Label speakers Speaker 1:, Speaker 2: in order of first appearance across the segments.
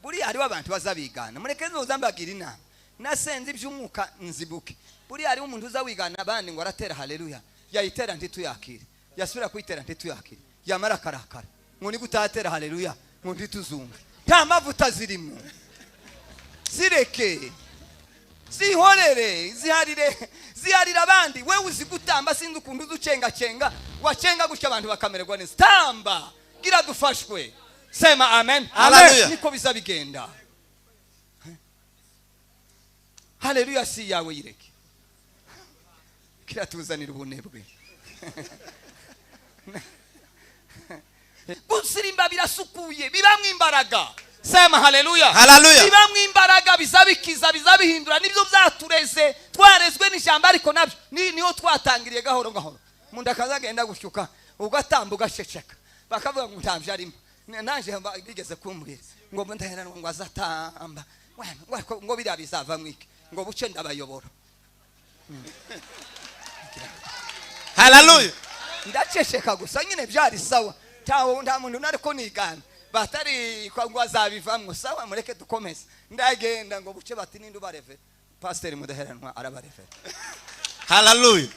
Speaker 1: Buriya hariho abantu bazabigana, mureke nzambagira inama, nasenze iby'umwuka nzibuke. Buriya hariho umuntu uzawigana abandi ngo aratera haleluya, yayitera ntituyakire, yasubira kuyitera ntituyakire, yamara akarakara ngo ni gutatera haleluya ngo ntituzumve. Nta mavuta zirimo, zireke, zihorere, ziharire, ziharira abandi. Wewe uzi gutamba, sinzi ukuntu uzucengacenga, wacenga gutya abantu bakamererwa neza. Tamba gira dufashwe. Sema amen.
Speaker 2: Hallelujah.
Speaker 1: Niko bizabigenda. Haleluya si yawe, yireke kiratuzanira ubunebwe. Gusirimba birasukuye, bibamwe imbaraga. Sema haleluya.
Speaker 2: Haleluya.
Speaker 1: Bibamwe imbaraga, bizabikiza, bizabihindura. Nibyo byatureze, twarezwe n'ijambo, ariko nabyo niho twatangiriye gahoro gahoro. Umuntu akazagenda gushyuka, ugatamba ugaceceka, bakavuga ngo ntabyo arimo. Naje bigeze kumbwira ngo ndaheranwa ngo azatamba, ngo biriya bizava mwike, ngo buce ndabayobora.
Speaker 2: Haleluya.
Speaker 1: Ndaceceka gusa nyine byari sawa, nta muntu nariko nigana batari ngo azabivamwo. Sawa, mureke dukomeze. Ndagenda ngo buce bati ninde ubarevera? Pastor Mudaheranwa arabarevera.
Speaker 2: Haleluya.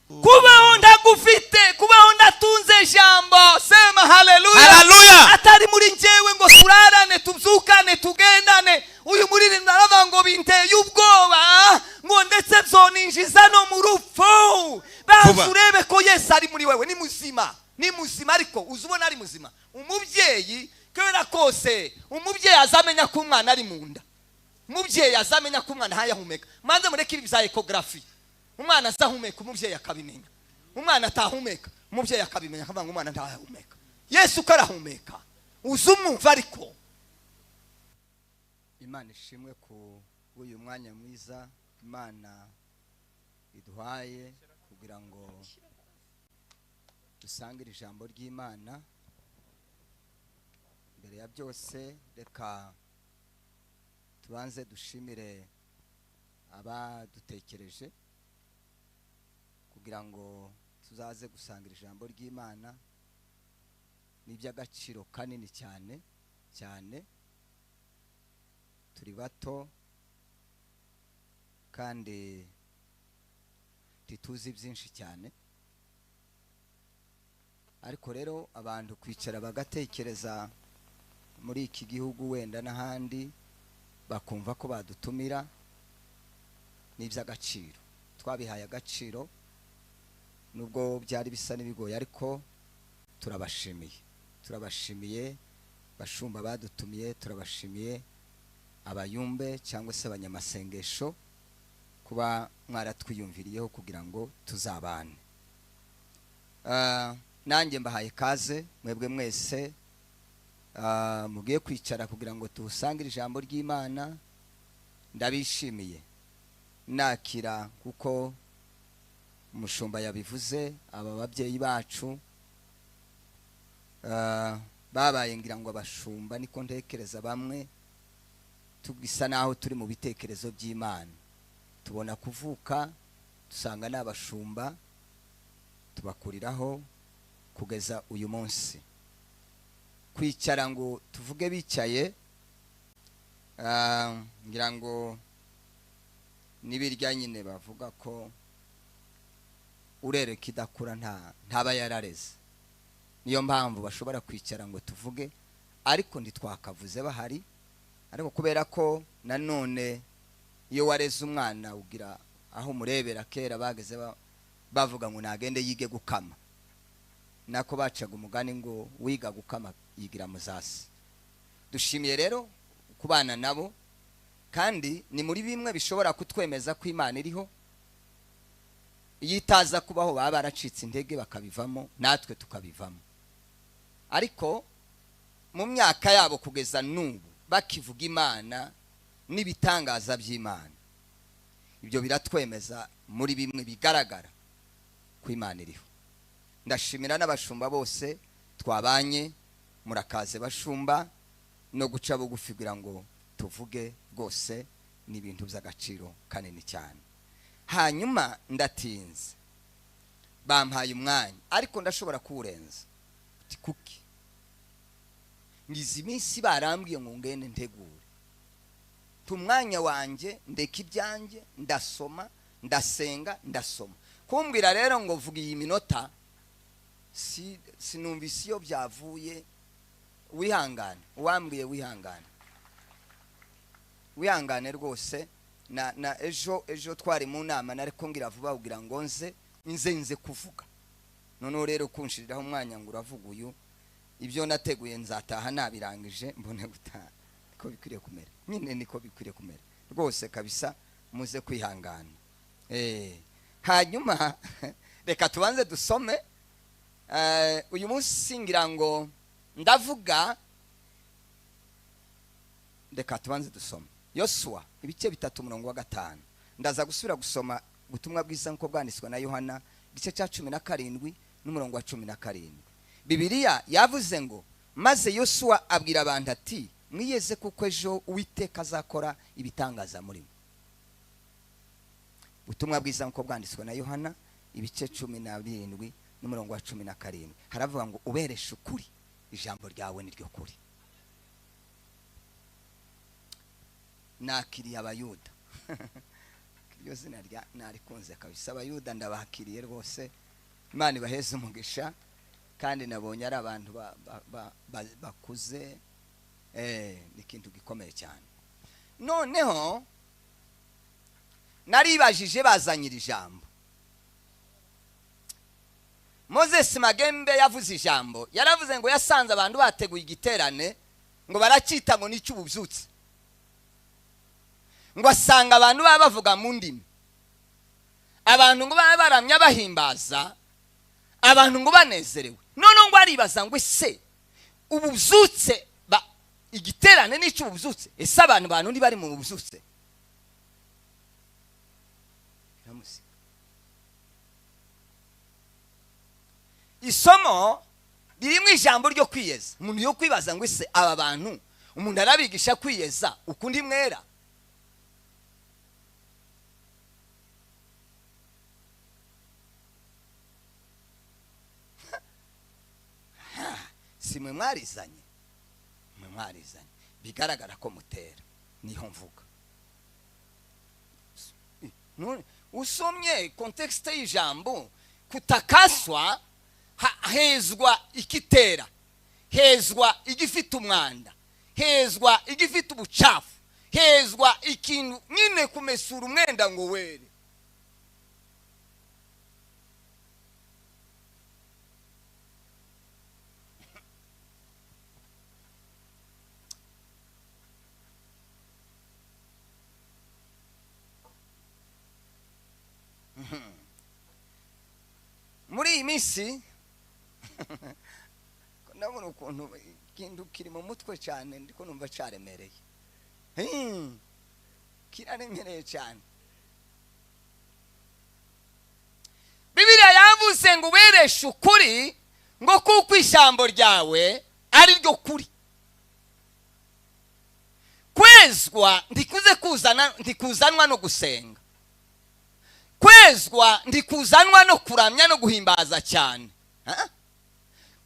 Speaker 1: Kubaho ndagufite, kubaho ndatunze ijambo. Sema haleluya.
Speaker 2: Haleluya.
Speaker 1: Atari muri njyewe ngo turarane, tubyukane, tugendane. Uyu muririmbyi aravuga ngo binteye ubwoba, ngo ndetse byoninjiza no mu rupfu. Banza urebe ko Yesu ari muri wewe, ni muzima, ni muzima. Ariko uzi ubona ari muzima. Umubyeyi kubera kose, umubyeyi azamenya ko umwana ari mu nda, umubyeyi azamenya ko umwana ntayahumeka. Manze mureke ibi bya ecography. Umwana azahumeka, umubyeyi akabimenya. Umwana atahumeka, umubyeyi akabimenya, akavuga ngo umwana ntahumeka. Yesu ko arahumeka, uzi umwumva. Ariko Imana ishimwe ku uyu mwanya mwiza Imana iduhaye kugira ngo dusangire ijambo ry'Imana. Mbere ya byose reka tubanze dushimire abadutekereje kugira ngo tuzaze gusangira ijambo ry'Imana. Ni iby'agaciro kanini cyane cyane. Turi bato kandi ntituzi byinshi cyane, ariko rero abantu kwicara bagatekereza muri iki gihugu wenda n'ahandi bakumva ko badutumira ni iby'agaciro. Twabihaye agaciro nubwo byari bisa n'ibigoye, ariko turabashimiye, turabashimiye bashumba badutumiye, turabashimiye abayumbe cyangwa se abanyamasengesho kuba mwaratwiyumviriyeho kugira ngo tuzabane. Nanjye mbahaye kaze mwebwe mwese mugiye kwicara kugira ngo tuhusangire ijambo ry'Imana. Ndabishimiye, nakira kuko umushumba yabivuze, aba babyeyi bacu babaye ngira ngo abashumba, niko ntekereza, bamwe tugisa naho turi mu bitekerezo by'Imana. Tubona kuvuka dusanga n'abashumba, tubakuriraho kugeza uyu munsi. Kwicara ngo tuvuge bicaye, ngira ngo nibirya nyine bavuga ko urereka idakura ntaba yarareze. Niyo mpamvu bashobora kwicara ngo tuvuge, ariko ntitwakavuze bahari. Ariko kubera ko nanone iyo wareze umwana ugira aho murebera, kera bageze bavuga ngo nagende yige gukama, nako bacaga umugani ngo wiga gukama yigira muzasi. Dushimiye rero kubana nabo, kandi ni muri bimwe bishobora kutwemeza ko Imana iriho. Iyo itaza kubaho baba baracitse intege bakabivamo, natwe tukabivamo. Ariko mu myaka yabo kugeza n'ubu bakivuga Imana n'ibitangaza by'Imana, ibyo biratwemeza muri bimwe bigaragara ko Imana iriho. Ndashimira n'abashumba bose twabanye, murakaze bashumba, no guca bugufi kugira ngo tuvuge rwose ni ibintu by'agaciro kanini cyane. Hanyuma ndatinze, bampaye umwanya ariko ndashobora kuwurenza. Kuki? Ngize iminsi barambwiye ngo ngende ntegure. Tumwanya wanjye ndeka ibyanjye, ndasoma, ndasenga, ndasoma. Kumbwira rero ngo vuga iyi minota, sinumvise iyo byavuye. Wihangane, uwambwiye wihangane, wihangane rwose. Na ejo twari mu nama, nariko ngira vuba kugira ngo nze kuvuga. Noneho rero kunshiriraho umwanya ngo uravuga uyu, ibyo nateguye nzataha nabirangije mbone gutaha. Niko bikwiriye kumera nyine, niko bikwiriye kumera rwose kabisa, muze kwihangana. Hanyuma reka tubanze dusome. Uyu munsi ngira ngo ndavuga, reka tubanze dusome Yosuwa ibice 3 umurongo wa 5. Ndaza gusubira gusoma ubutumwa bwiza nko bwanditswe na Yohana igice cya 17 n'umurongo wa 17. Bibiliya yavuze ngo maze Yosuwa abwira abantu ati mwiyeze kuko ejo Uwiteka azakora ibitangaza muri mwe. Ubutumwa bwiza nko bwanditswe na Yohana ibice 17 n'umurongo wa 17. Haravuga ngo ubereshe ukuri, ijambo ryawe ni ryo kuri. Nakiriye Abayuda. Iryo zina rya narikunze kabisa, Abayuda ndabakiriye rwose. Imana ibaheze umugisha, kandi nabonye ari abantu bakuze. Ni ikintu gikomeye cyane. Noneho naribajije bazanyira ijambo. Moses Magembe yavuze ijambo, yaravuze ngo yasanze abantu bateguye igiterane ngo baracyita ngo n'icy'ububyutse, ngo asanga abantu baba bavuga mu ndimi, abantu ngo baba baramya bahimbaza, abantu ngo banezerewe. None ngo aribaza ngo ese ububyutse igiterane n'icy'ububyutse, ese abantu bantu bari mu bubyutse? Isomo ririmo ijambo ryo kwiyeza. Umuntu yo kwibaza ngo ese aba bantu umuntu arabigisha kwiyeza ukundi mwera? Si mwe mwarizanye, mwe mwarizanye, bigaragara ko mutera. Niho mvuga. Usomye kontekste y'ijambo kutakaswa, hezwa ikitera, hezwa igifite umwanda, hezwa igifite ubucafu, hezwa ikintu nyine kumesura umwenda ngo were. Muri iyi minsi ndabona ukuntu ikintu kiri mu mutwe cyane, ndiko numva cyaremereye, kiraremereye cyane. Bibiliya yavuze ngo ubereshe ukuri, ngo kuko ijambo ryawe ari ryo kuri. Kwezwa ndikuze kuzana, ndikuzanwa no gusenga. Kwezwa ndikuzanwa no kuramya no guhimbaza cyane.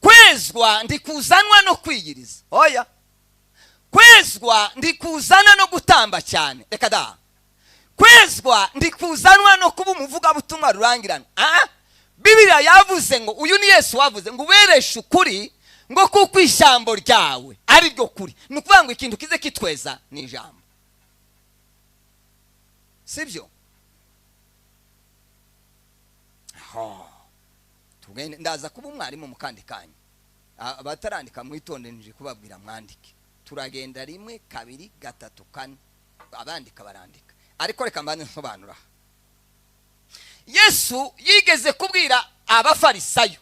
Speaker 1: Kwezwa ndikuzanwa no kwiyiriza. Oya. Kwezwa ndikuzana no gutamba cyane. Reka da. Kwezwa ndikuzanwa no kuba umuvuga butumwa rurangirana. Bibiliya yavuze ngo uyu ni Yesu wavuze ngo ubereshe ukuri, ngo kuko ijambo ryawe ari ryo kuri. Ni ukuvuga ngo ikintu kize kitweza ni ijambo. Sibyo? Tugende, ndaza kuba umwarimu mu kandi kanya. Abatarandika mwitonde, nje kubabwira mwandike. Turagenda 1 2 3 4, abandika barandika. Ariko reka mbanze nsobanura. Yesu yigeze kubwira abafarisayo,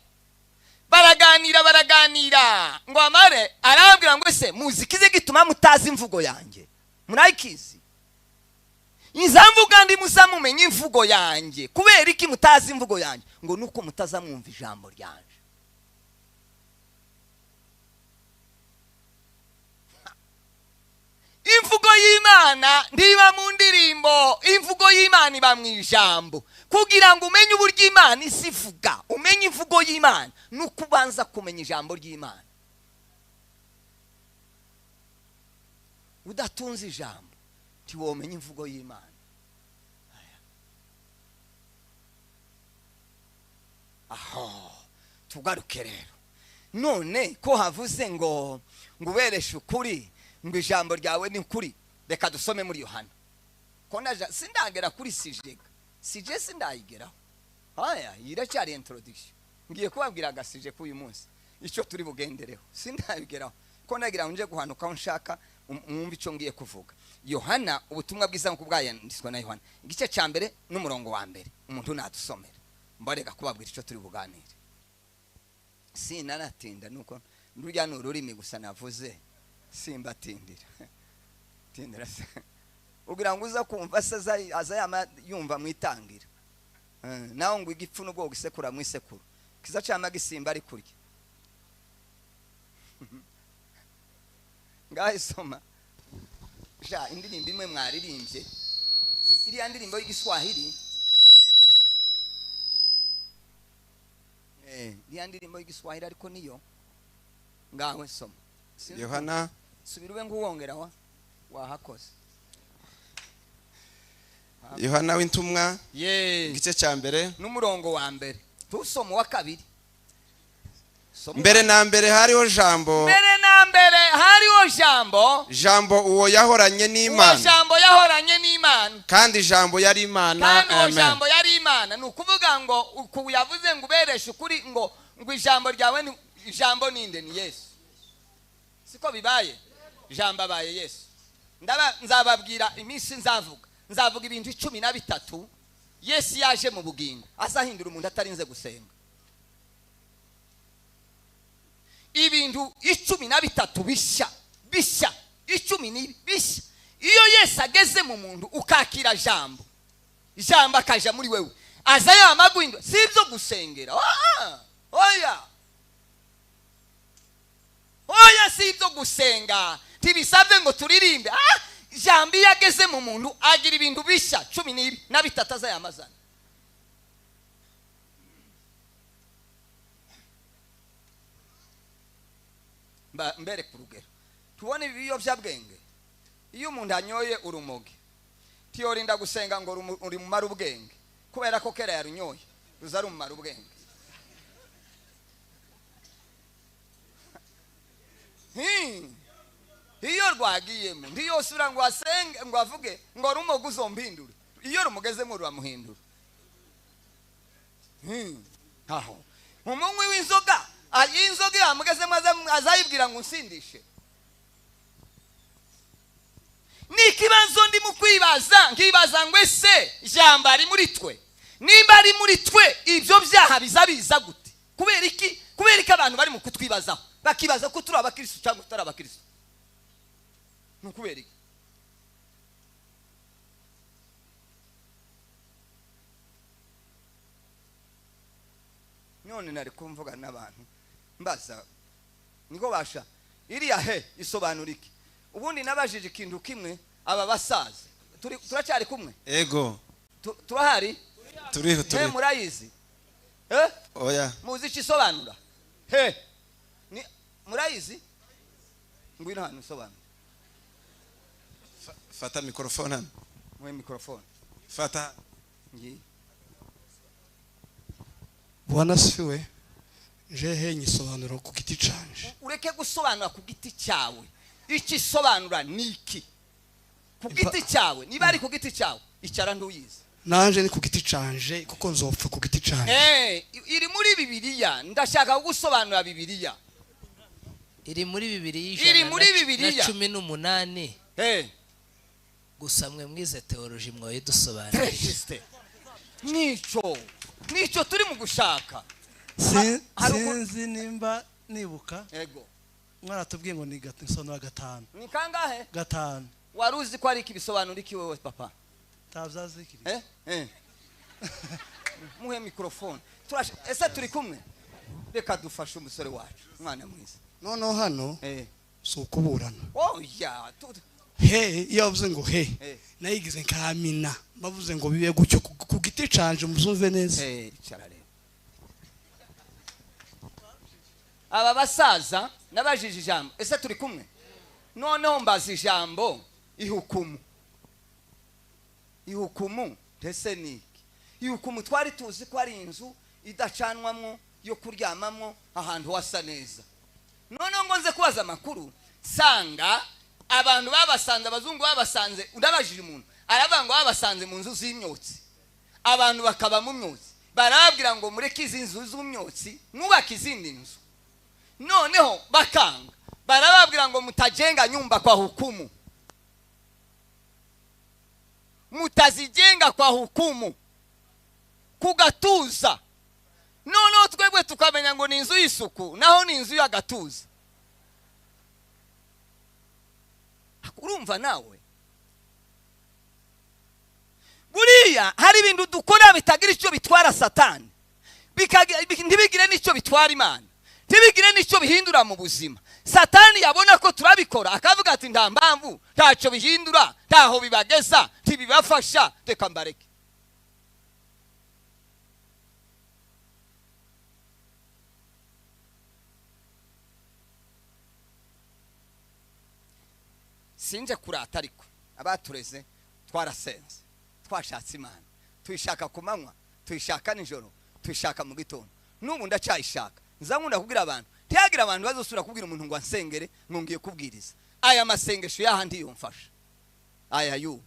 Speaker 1: baraganira baraganira, ngo amare arabwira ngo ese muzi kize gituma mutazi imvugo yanjye? Murayikizi? Inzamvuga ndi muzamumenye imvugo yanjye. Kubera iki mutazi imvugo yanjye? Ngo nuko mutazamwumva ijambo ryanje. Imvugo y'Imana ndiba mu ndirimbo, imvugo y'Imana iba mu ijambo. Kugira ngo umenye uburyo Imana isivuga, umenye imvugo y'Imana, nuko ubanza kumenya ijambo ry'Imana. Udatunze ijambo ntiwomenya imvugo y'Imana. Aho tugaruke rero. None ko havuze ngo ngubereshe ukuri, ngo ijambo ryawe ni ukuri, reka dusome muri Yohana. Ko naja sindagera kuri sijega, sije sindayigeraho. Haya, iracyari introduction. Ngiye kubabwira agasije k'uyu munsi icyo turi bugendereho, sindayigeraho ko nagira ngo nje guhanuka aho nshaka mwumve icyo ngiye kuvuga. Yohana, ubutumwa bwiza nk'uko bwayanditswe na Yohana, igice cya mbere n'umurongo wa mbere, umuntu nadusomera mbareka kubabwira icyo turi buganire. Sinanatinda nuko rurya ni ururimi gusa navuze, simbatindira tindira se ugira ngo uza kumva se aza yama yumva mwitangira. Naho ngo igipfu n'ubwo gisekura mwisekuru kiza cyama gisimba ari kurya. Ngahe soma ja indirimbo imwe mwaririmbye, iriya ndirimbo y'Igiswahili, iriya ndirimbo y'Igiswahili ariko niyo. Ngawe soma
Speaker 2: Yohana,
Speaker 1: subira ube nguwongera wa wahakoze.
Speaker 2: Yohana w'intumwa, igice cya mbere
Speaker 1: n'umurongo wa mbere, tusoma wa kabiri.
Speaker 2: Mbere na mbere hariho jambo,
Speaker 1: mbere na mbere hariho jambo,
Speaker 2: jambo uwo yahoranye n'Imana,
Speaker 1: uwo jambo yahoranye n'Imana,
Speaker 2: kandi jambo yari Imana.
Speaker 1: Kandi uwo jambo yari Imana. Ni ukuvuga ngo uku yavuze ngo ubereshe ukuri, ngo ijambo ryawe ni ijambo ninde? Ni Yesu. Siko bibaye? Jambo abaye Yesu. Nzababwira iminsi nzavuga ibintu 13 Yesu yaje mu bugingo azahindura umuntu atarinze gusenga. Ibintu 13 bishya bishya, 10 bishya. Iyo Yesu ageze mu muntu ukakira jambo, ijambo akaja muri wewe, aza yamaguhindo. Si ibyo gusengera, oya oya, si ibyo gusenga, ntibisabwe ngo turirimbe. Jambo iyo ageze mu muntu agira ibintu bishya 13 aza yamazana. Mbere ku rugero tubone ibiyobyabwenge. Iyo umuntu anyoye urumogi tiyorinda gusenga ngo rumumare ubwenge, kubera ko kera yarunyoye ruza rumumara ubwenge. Iyo rwagiyemo ntiyosubira ngo asenge ngo avuge ngo rumogi uzompindure. Iyo rumugezemo ruramuhindura. Aho umunywi w'inzoga, inzoga yamugezemo azayibwira ngo unsindishe. Ni ikibazo ndimo kwibaza, nkibaza ngo ese ijambo ari muri twe? Nimba ari muri twe, ibyo byaha biza gute? Kubera iki? Kubera iki abantu bari mu kutwibazaho, bakibaza ko turi abakristo cyangwa tutari abakristo? Ni ukubera iki? None nari kumvuga n'abantu mbaza niko basha iriya he isobanura iki? Ubundi nabajije ikintu kimwe aba basaza. Turacyari kumwe?
Speaker 2: Ego.
Speaker 1: Turahari?
Speaker 2: Turiho turi.
Speaker 1: He murayizi?
Speaker 2: Oya.
Speaker 1: Muzi icyo isobanura? He. Ni murayizi? Ngwino hano usobanura.
Speaker 2: Fata microphone hano.
Speaker 1: Mwe microphone.
Speaker 2: Fata.
Speaker 1: Ngi.
Speaker 3: Bwana siwe. Jehe nyisobanura ku giti canje.
Speaker 1: Ureke gusobanura ku giti cyawe. Iki sobanura niki? Ku giti cyawe, niba ari ku giti cyawe, icara nduyizi.
Speaker 3: Nanje ni ku giti canje kuko nzopfa ku giti canje.
Speaker 1: Iri muri Bibiliya, ndashaka gusobanura Bibiliya.
Speaker 4: Iri muri Bibiliya.
Speaker 1: Iri muri Bibiliya.
Speaker 4: 18. Gusa mwe mwize theology mwoye dusobanurira.
Speaker 1: Nico turi mu gushaka.
Speaker 5: Sinzi nimba nibuka.
Speaker 1: Ego.
Speaker 5: Mwaratubwiye ngo ni gatanu gatanu.
Speaker 1: Ni kangahe?
Speaker 5: Gatanu.
Speaker 1: Waruzi ko ari ikibisobanura iki wewe papa?
Speaker 5: Tavyazi iki?
Speaker 1: Muhe microphone. Ese turi kumwe? Reka dufashe umusore wacu, mwana mwiza.
Speaker 3: Noneho hano si ukuburana.
Speaker 1: Oya.
Speaker 3: He iyo bavuze ngo he nayigize nkamina, bavuze ngo bibe gutyo ku giti canje muzumve neza.
Speaker 1: Icara rero. Aba basaza nabajije ijambo, ese turi kumwe? Noneho mbaza ijambo ihukumu. Ihukumu ndetse niki? Ihukumu twari tuzi ko ari inzu idacanwamwo yo kuryamamwo ahantu hasa neza. Noneho ngo nze kubaza amakuru sanga abantu babasanze, abazungu babasanze, ndabajije umuntu aravuga ngo babasanze mu nzu z'imyotsi, abantu bakaba mu myotsi, barababwira ngo mureke izi nzu z'imyotsi mwubake izindi nzu. Noneho bakanga, barababwira ngo mutajenga nyumba kwa hukumu, mutazijenga kwa hukumu kugatuza. Noneho twebwe tukamenya ngo ni inzu y'isuku, naho ni inzu y'agatuza. Urumva nawe buriya hari ibintu dukora bitagira icyo bitwara Satani, ntibigire n'icyo bitwara Imana, ntibigire n'icyo bihindura mu buzima. Satani yabona ko turabikora akavuga ati nta mpamvu, ntacyo bihindura, ntaho bibageza, ntibibafasha, reka mbareke. Sinje kurata, ariko abatureze twarasenze, twashatse Imana, tuyishaka ku manywa, tuyishaka nijoro, tuyishaka mu gitondo. N'ubu ndacyayishaka. Nza kubwira abantu, ntiyagira abantu bazosubira kubwira umuntu ngo ansengere ngo ngiye kubwiriza. Aya masengesho yahandi yomfasha. Aya yo.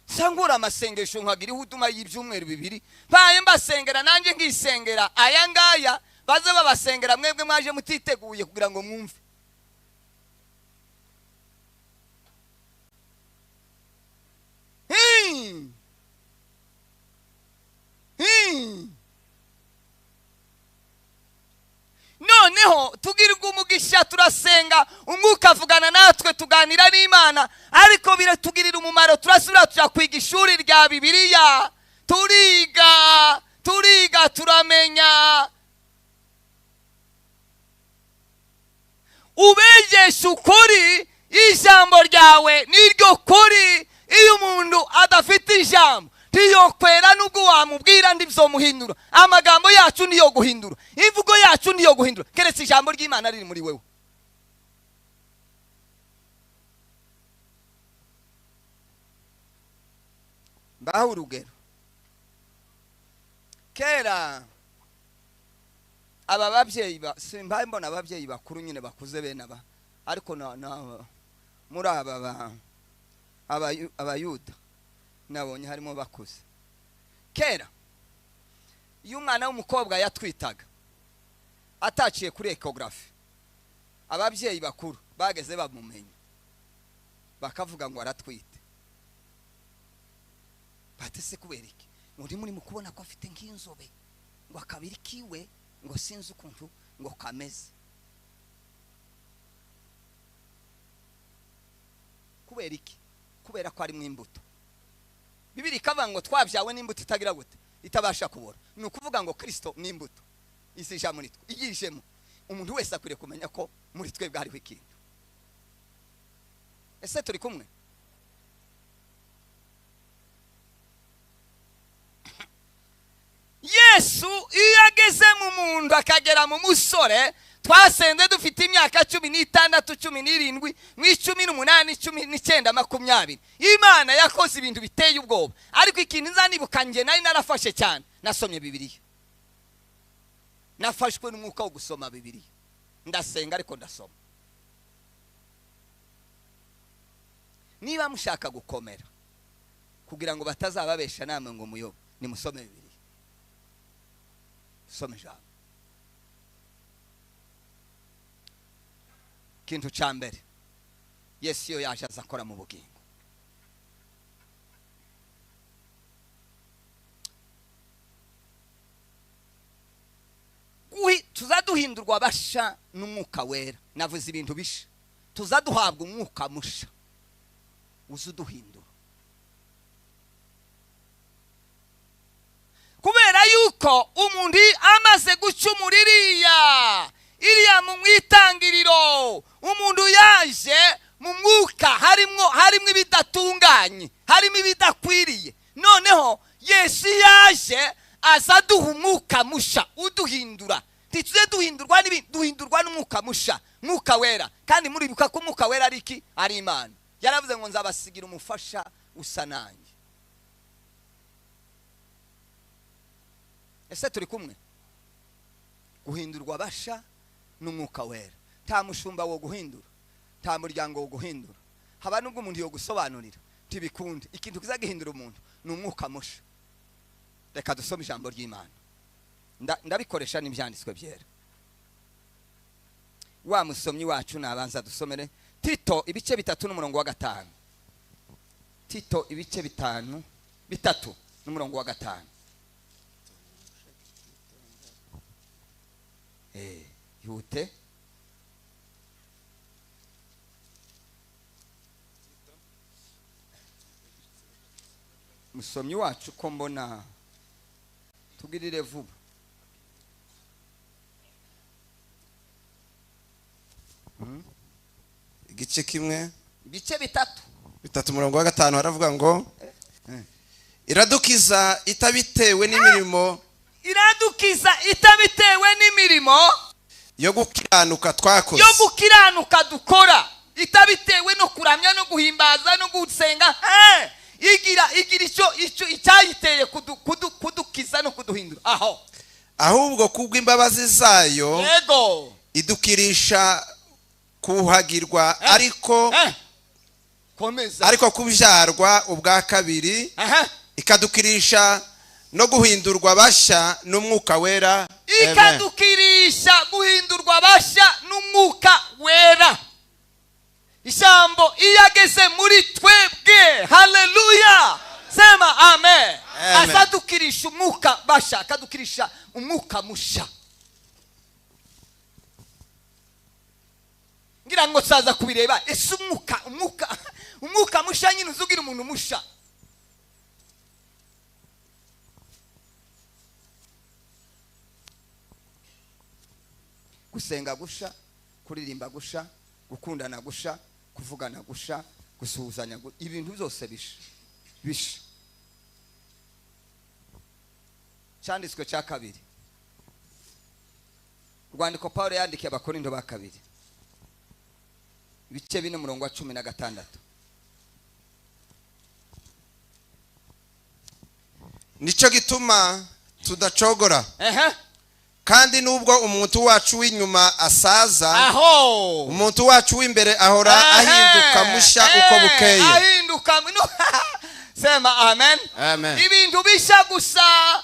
Speaker 1: Sangura amasengesho nkagira ihuduma y'ibyumweru bibiri, baye mbasengera nanjye ngisengera aya ngaya, baze babasengera mwebwe mwaje mutiteguye kugira ngo mwumve. Noneho tugirwa umugisha, turasenga, umwuka avugana natwe, tuganira n'Imana, ariko biratugirira umumaro. Turasubira tuja kwiga ishuri rya Bibiliya, turiga turiga, turamenya. Ubegesha ukuri, ijambo ryawe niryo kuri. Iyo umuntu adafite ijambo ntiyokwera, nubwo wamubwira ndibyomuhindura. Amagambo yacu niyo guhindura, imvugo yacu niyo guhindura, keretse ijambo ry'Imana riri muri wewe. Mbaho urugero. Kera aba babyeyi simba mbona ababyeyi bakuru nyine bakuze bene aba, ariko na muri aba abayuda nabonye harimo bakuze. Kera iyo umwana w'umukobwa yatwitaga ataciye kuri ecography, ababyeyi bakuru bageze bamumenye bakavuga ngo aratwite. Batese kubera iki? Muri muri mukubona ko afite nk'inzobe, ngo akabiri kiwe ngo sinzi ukuntu ngo kameze. Kubera iki? Kubera ko ari mu imbuto. Bibiri ikavuga ngo twabyawe n'imbuto itagira gute, itabasha kubora. Ni ukuvuga ngo Kristo ni imbuto izija muri twe, igijemo. Umuntu wese akwiriye kumenya ko muri twebwe hariho ikintu. Ese turi kumwe? Yesu iyo ageze mu muntu akagera mu musore, twasenze dufite imyaka 16, 17, 18, 19, 20. Imana yakoze ibintu biteye ubwoba. Ariko ikintu nzanibuka nge nari narafashe cyane, nasomye Bibiliya. Nafashwe n'umwuka wo gusoma Bibiliya. Ndasenga ariko ndasoma. Niba mushaka gukomera kugira ngo batazababesha namwe ngo muyobe, nimusome Bibiliya. Soma ijambo. Kintu cha mbere Yesu iyo yaje azakora mu bugingo. Tuzaduhindurwa basha n'umwuka wera. Navuze ibintu bisha. Tuzaduhabwa umwuka musha uzuduhindura. Kubera yuko umuntu amaze gucumura iriya mu mwitangiriro, umuntu yaje mu mwuka harimo ibidatunganye, harimo ibidakwiriye. Noneho Yesu yaje azaduha umwuka musha uduhindura. Ntituze duhindurwa n'ibintu, duhindurwa n'umwuka musha. Mwuka Wera. Kandi muribuka ko Mwuka Wera ari iki? Ari Imana. Yaravuze ngo nzabasigira umufasha usa nanjye. Ese turi kumwe? Guhindurwa basha n'Umwuka Wera. Nta mushumba wo guhindura, nta muryango wo guhindura, haba nubwo umuntu yo gusobanurira ntibikunde. Ikintu kizagihindura umuntu ni umwuka musha. Reka dusome ijambo ry'Imana. Ndabikoresha n'ibyanditswe byera. Wa musomyi wacu nabanza dusomere Tito ibice 3 n'umurongo wa 5. Tito ibice 3 n'umurongo wa 5. Ihute. Musomyi wacu ko mbona tugirire vuba.
Speaker 2: Igice kimwe,
Speaker 1: ibice 3.
Speaker 2: 3 umurongo wa 5 haravuga ngo iradukiza itabitewe n'imirimo,
Speaker 1: iradukiza itabitewe n'imirimo
Speaker 2: yo gukiranuka twakoze,
Speaker 1: yo gukiranuka dukora, itabitewe no kuramya no guhimbaza no gusenga. Igira icyo icyayiteye kudukiza no kuduhindura. Aho
Speaker 2: ahubwo kubw'imbabazi zayo,
Speaker 1: yego,
Speaker 2: idukirisha kuhagirwa, ariko
Speaker 1: komeza,
Speaker 2: ariko kubyarwa ubwa kabiri, ikadukirisha no guhindurwa basha n'Umwuka Wera.
Speaker 1: Ikadukirisha guhindurwa basha n'Umwuka Wera. Ijambo iyo ageze muri twebwe, haleluya, sema amen. Azadukirisha umwuka basha, akadukirisha umwuka musha. Ngira ngo saza kubireba. Ese umwuka musha nyine uzugira umuntu musha. Gusenga gusha, kuririmba gusha, gukundana gusha, kuvugana gusha, gusuhuzanya, ibintu byose bisha. Cyanditswe cya kabiri, urwandiko Paulo yandikiye Abakorinto ba kabiri ibice 4 umurongo wa 16.
Speaker 2: Nicyo gituma tudacogora, kandi nubwo umuntu wacu w'inyuma asaza,
Speaker 1: aho
Speaker 2: umuntu wacu w'imbere ahora ahinduka musha uko bukeye.
Speaker 1: Ahinduka. Sema amen.
Speaker 2: Amen.
Speaker 1: Ibintu bisha gusa.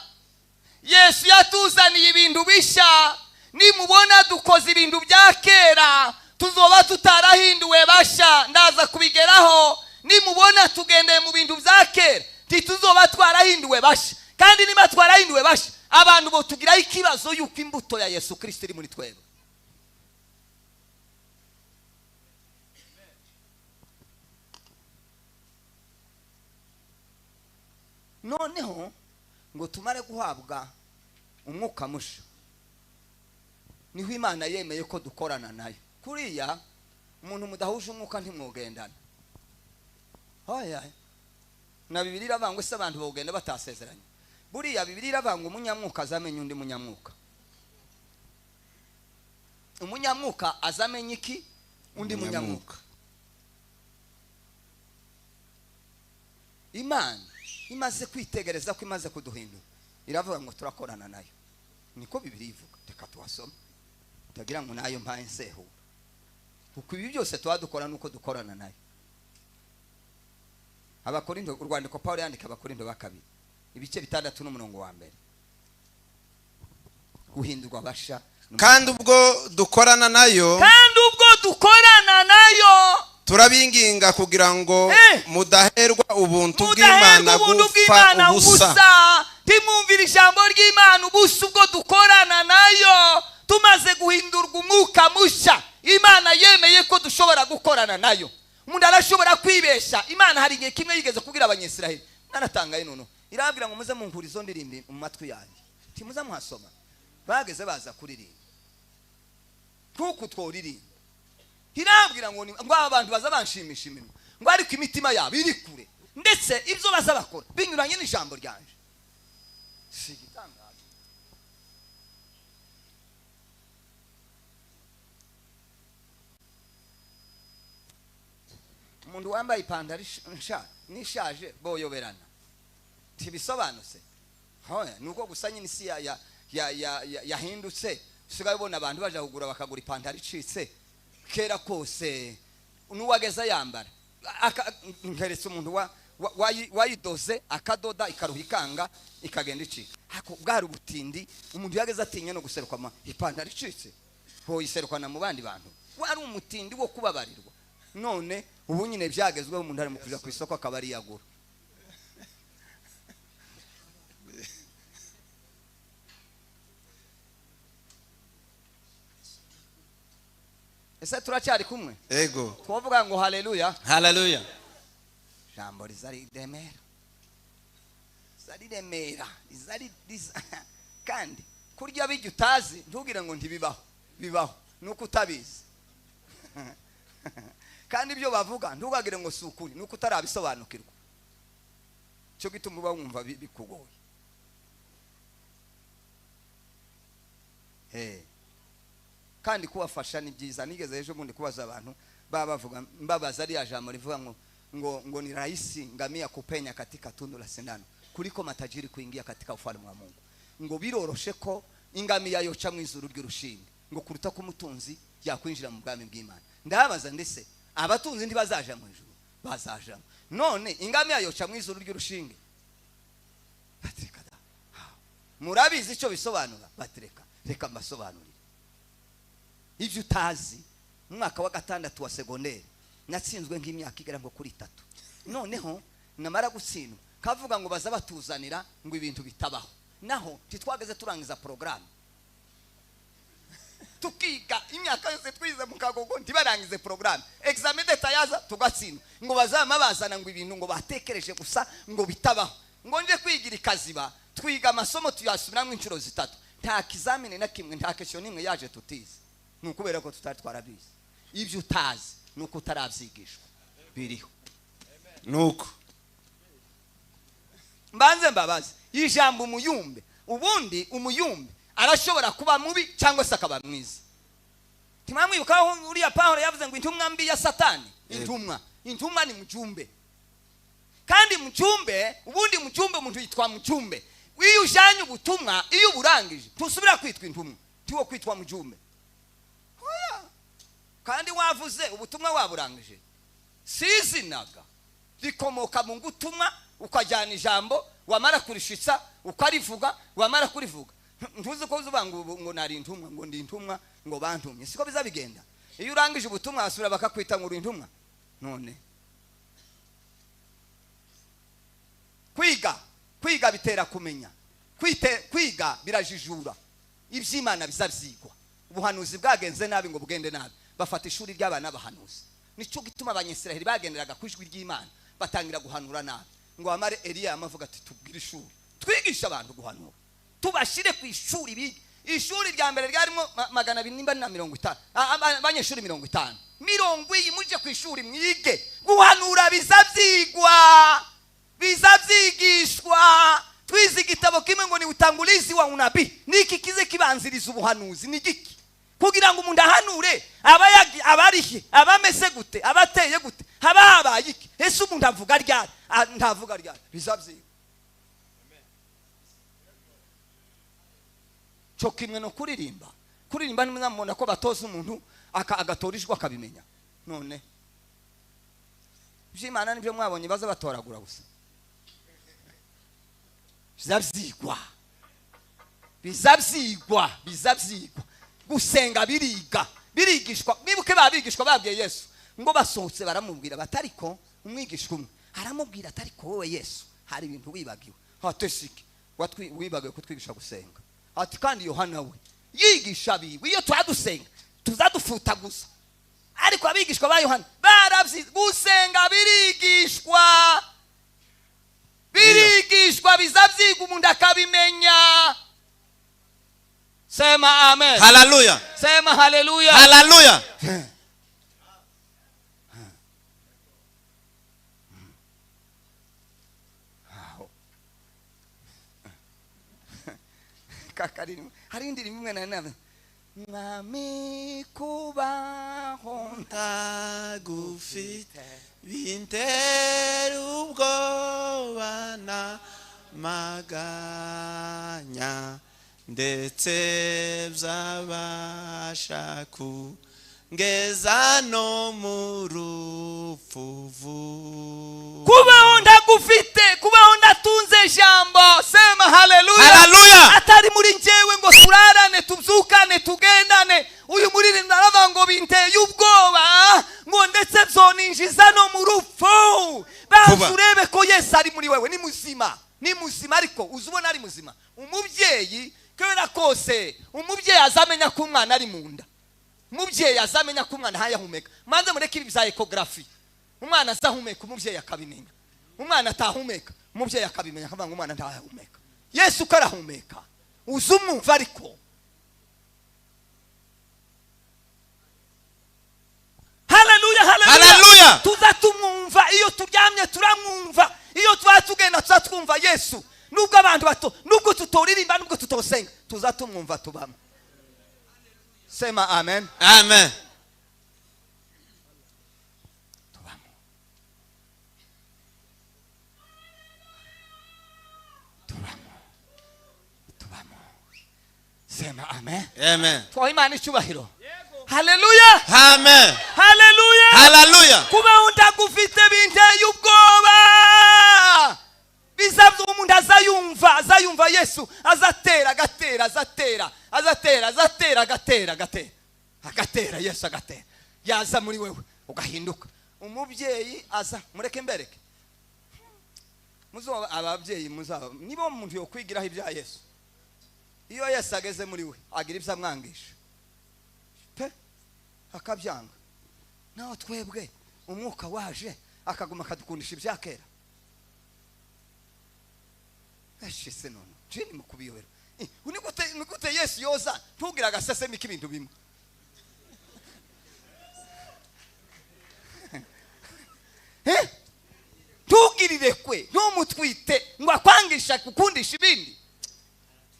Speaker 1: Yesu yatuzaniye ibintu bisha. Nimubona dukoze ibintu bya kera, tuzoba tutarahinduwe basha. Ndaza kubigeraho. Nimubona tugendeye mu bintu bya kera, tituzoba twarahinduwe basha. Kandi niba twarahinduwe basha, abantu bo tugira ikibazo yuko imbuto ya Yesu Kristo iri muri twebwe. Noneho ngo tumare guhabwa umwuka musha, niho Imana yemeye ko dukorana nayo. Kuriya umuntu mudahuje umwuka ntimwogendana. Oya, na Bibiliya iravanga se abantu bogenda batasezeranye. Buriya Bibiliya iravanga umunyamwuka azamenya undi munyamwuka. Umunyamwuka azamenya iki? Undi munyamwuka. Imana imaze kwitegereza ko imaze kuduhindura, iravuga ngo turakorana nayo. Niko Bibiliya ivuga. Reka tuhasome, utagira ngo nayo mpaye nsehura. Kuko ibi byose twadukora nuko dukorana nayo. Abakorinto, urwandiko Paulo yandika Abakorinto ba kabiri ibice 6 n'umurongo wa 1. Guhindurwa basha.
Speaker 2: Kandi ubwo dukorana nayo,
Speaker 1: kandi ubwo dukorana nayo,
Speaker 2: turabinginga kugira ngo mudaherwa ubuntu bw'Imana gupfa ubusa.
Speaker 1: Timumvira ijambo ry'Imana ubusa. Ubwo dukorana nayo, tumaze guhindurwa umwuka musha, Imana yemeye ko dushobora gukorana nayo. Umuntu arashobora kwibesha. Imana hari igihe kimwe yigeze kubwira Abanyisiraheli, naratangaye noneho, irababwira ngo muze munkura izo ndirimbo mu matwi yanjye, ntimuze muhasoma. Bageze baza kuririmba kuko tworirimba. Irabwira ngo ngo abantu baza banshimisha iminwa, ngo ariko imitima yabo iri kure, ndetse ibyo baza bakora binyuranye n'ijambo ryanje. Si igitangaje. Umuntu wambaye ipantaro nishaje boyoberana. Tibisobanutse. Hoya nuko gusa nyine isi ya yahindutse, usigaye ubona abantu baje kugura bakagura ipantaro icitse. Kera kose nuwageza yambara nkeretse umuntu wayidoze akadoda ikaruha ikanga ikagenda icika. Hako bwari ubutindi, umuntu yageze atinya no guseruka ipantaro icitse, hoyiserukana mu bandi bantu. Wari umutindi wo kubabarirwa. None ubu nyine byagezweho, umuntu ari mu kuja ku isoko akaba ariyagura. Ese turacyari kumwe?
Speaker 2: Ego.
Speaker 1: Twovuga ngo haleluya.
Speaker 2: Haleluya.
Speaker 1: Jambo rizari demera. Rizari demera. Rizari kandi kurya bijya utazi ntugire ngo ntibibaho. Bibaho nuko utabizi. Kandi ibyo bavuga ntugagire ngo si ukuri nuko utarabisobanukirwa. Cyo gituma uba wumva bikugoye. Kandi kubafasha ni byiza. Nigeze ejo bundi kubaza abantu babavuga mbabaza ari jambo rivuga ngo ni rahisi ngamia kupenya katika tundu la sindano kuliko matajiri kuingia katika ufalme wa Mungu. Ngo biroroshe ko ingamiya yoca mu izuru ry'urushinge ngo kuruta ko umutunzi yakwinjira mu bwami bw'Imana. Ndabaza ndese abatunzi ntibazaja mu ijuru? Bazaja. None ingamiya yoca mu izuru ry'urushinge? Batireka da. Murabizi icyo bisobanura? Batireka. Reka mbasobanurire. Ibyo utazi, mu mwaka wa 6 wa segonderi natsinzwe nk'imyaka igera ngo kuri 3. Noneho namara gutsindwa kavuga ngo baza batuzanira ngo ibintu bitabaho. Naho titwageze turangiza programme, tukiga imyaka yose twize mu Kagogo ntibarangize programme, examen d'etat yaza tugatsindwa, ngo bazama bazana ngo ibintu ngo batekereje gusa ngo bitabaho. Ngo nje kwigira ikaziba, twiga amasomo tuyasubiramo inshuro 3, nta kizamini na kimwe, nta question nimwe yaje tutize. Nukubera ko tutari twarabizi. Ibyo utazi nuko utarabyigishwa biriho.
Speaker 2: Nuko
Speaker 1: mbanze mbabaze ijambo umuyumbe. Ubundi umuyumbe arashobora kuba mubi cyangwa se akaba mwiza. Timamwibuka aho uriya Paulo yavuze ngo intumwa mbi ya Satani. Intumwa ni mjumbe. Kandi mjumbe, ubundi mjumbe umuntu yitwa mjumbe. Iyo ujanye ubutumwa, iyo uburangije, tusubira kwitwa intumwa, tiwo kwitwa mjumbe. Hoya. Kandi wavuze ubutumwa waburangije. Sizinaga rikomoka mu ngutumwa, ukajyana ijambo, wamara kurishitsa ukarivuga, wamara kurivuga. Ntuzi ko uzuba ngo nari intumwa, ngo ndi intumwa, ngo bantumye. Siko bizabigenda. Iyo urangije ubutumwa asubira bakakwita ngo uri intumwa. None kwiga bitera kumenya. Kwiga birajijura. Iby'Imana bizabyigwa. Ubuhanuzi bwagenze nabi ngo bugende nabi, bafata ishuri ry'abana bahanuzi. Nico gituma abanyisiraheli bagenderaga ku ijwi ry'Imana batangira guhanura nabi. Ngo amare Eliya amavuga ati tubwire ishuri, twigisha abantu guhanura, tubashire ku ishuri bige. Ishuri rya mbere ryarimo 250, abanyeshuri 50. Mirongo iyi muje ku ishuri mwige guhanura, bizabyigwa, bizabyigishwa. Twize igitabo kimwe ngo ni utangulizi wa unabii. Niki kize kibanziriza ubuhanuzi ni giki? Kugira ngo umuntu ahanure abarihe, abameze gute, abateye gute, haba habaye iki? Ese umuntu avuga ryari? Ntavuga ryari? Bizabyigwa. Cyo kimwe no kuririmba. Kuririmba nimwe ko batoza umuntu agatorijwe akabimenya. None iby'Imana nibyo mwabonye baza batoragura gusa. Bizabyigwa. Bizabyigwa, bizabyigwa. Gusenga biriga, birigishwa. Mwibuke babigishwa babwiye Yesu ngo basohotse baramubwira batariko umwigishwa umwe aramubwira atariko wowe Yesu hari ibintu wibagiwe. Hatesiki wibagiwe kutwigisha gusenga. Ati kandi Yohana we yigisha biwe, iyo twadusenga tuzadufuta gusa. Ariko abigishwa ba Yohana barabyi gusenga birigishwa. Birigishwa bizabyigwa umuntu akabimenya. Sema amen.
Speaker 2: Haleluya.
Speaker 1: Sema haleluya.
Speaker 2: Haleluya.
Speaker 1: Kakari hari indirimbo imwe na Mwami kubaho
Speaker 2: ntagufite bintera ubwoba na maganya, ndetse byabasha kungeza no mu rupfu.
Speaker 1: Kubaho ndagufite, kubaho ndatunze jambo. Sema haleluya.
Speaker 2: Haleluya.
Speaker 1: Atari muri njyewe ngo turarane, tubyukane, tugendane. Uyu muririmbyi aravuga ngo binteye ubwoba, ngo ndetse byoninjiza no mu rupfu. Banza urebe ko Yesu ari muri wewe, ni muzima, ni muzima. Ariko uzi ubona ari muzima. Umubyeyi kubera kose, umubyeyi azamenya ko umwana ari mu nda. Umubyeyi azamenya ko umwana ntayahumeka. Manze mureke ibi bya ecography. Umwana azahumeka, umubyeyi akabimenya. Umwana atahumeka, umubyeyi akabimenya, akavuga ngo umwana ntahumeka. Yesu ko arahumeka, uzi umwumva ariko. Haleluya, haleluya. Tuza tumwumva iyo turyamye, turamwumva iyo tuba tugenda, tuza twumva Yesu. Nubwo abantu bato, nubwo tutoririmba, nubwo tutosenga, tuza tumwumva tubamo. Sema amen.
Speaker 2: Amen.
Speaker 1: Tubamo. Tubamo. Tubamo. Sema amen.
Speaker 2: Amen.
Speaker 1: Twa Imana icyubahiro. Haleluya.
Speaker 2: Amen.
Speaker 1: Haleluya.
Speaker 2: Haleluya.
Speaker 1: Kubaho ndagufite binteye ubwoba. Bizabyo umuntu azayumva, azayumva Yesu, azatera, agatera, azatera, azatera, azatera, agatera, agatera, agatera, Yesu agatera. Yaza muri wewe ugahinduka. Umubyeyi aza, mureke mbereke. Muzo ababyeyi muzaba nibo umuntu yo kwigiraho ibya Yesu. Iyo Yesu ageze muri we agira ibyo amwangisha pe, akabyanga. Naho twebwe umwuka waje akaguma akadukundisha ibya kera. Eshise none jini mukubiyobera. Unigute Yesu yoza ntugira agasesemi k'ibintu bimwe. Ntugirire kwe, ntumutwite ngo akwangisha gukundisha ibindi.